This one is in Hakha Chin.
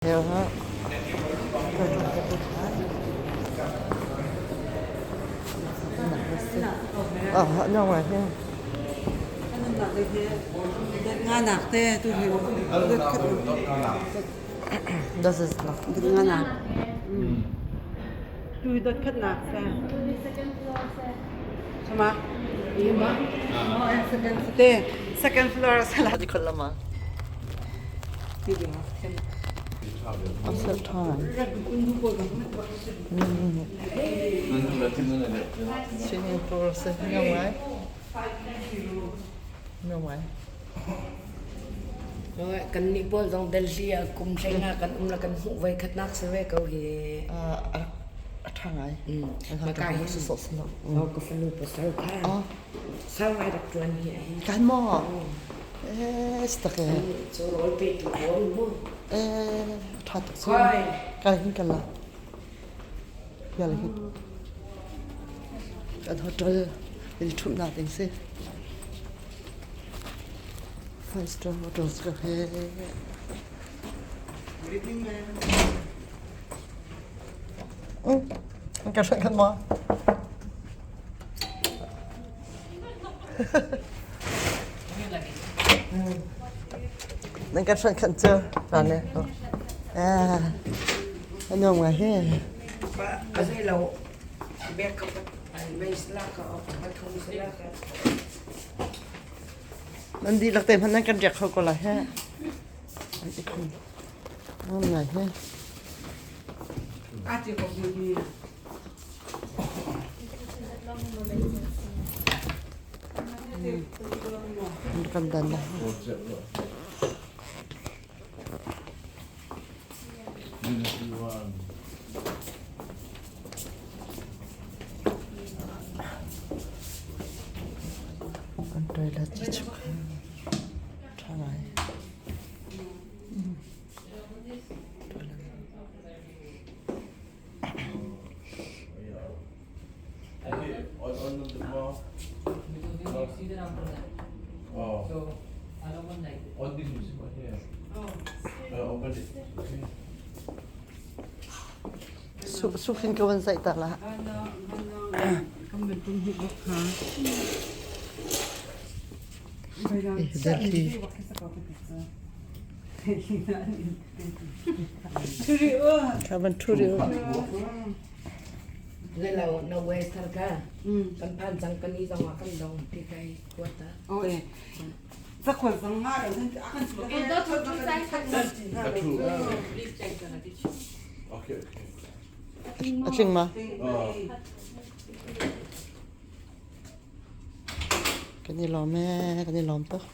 Second floor Kannih pawl zong Delhi ah kum hlei nga kan um la kan hmuh voi khatnak si ve ko hi. A ṭha ngai. Maka hi ka fanu pasal kha sau ngai rak ṭuan hi. Kan maw? Eh, tak e. Cu rawl pe tu pawl mu. Eh, ṭha tuk cu. Kai hin kan la. Yal hin. Kan hotel in ṭhumnak ding si. Five star hotels ka he. Ka hran kan maw? Nan kan hran khan cu ran e. Eh, a nuam ngai he. Ka zei lo bek ka mei sla ka pathum sla ka. Nan dihlak te hmanh nan kan riak kho ko lai he. An i khum. Nuam ngai he. A ti ko hi. Kan dan la. An toilet cu chuk ṭha ngai. Sukhin ka van zaih ta la. Delhi. Ka van ṭhu rih u. Le lo no way sar ka kan phan cang kan i zong ah kan dong ti kai kuat ah. Oh eh. Zakhual zang nga kan akan Okay, okay. A tling ma? Kan i lawm ee, kan i lawm tuk.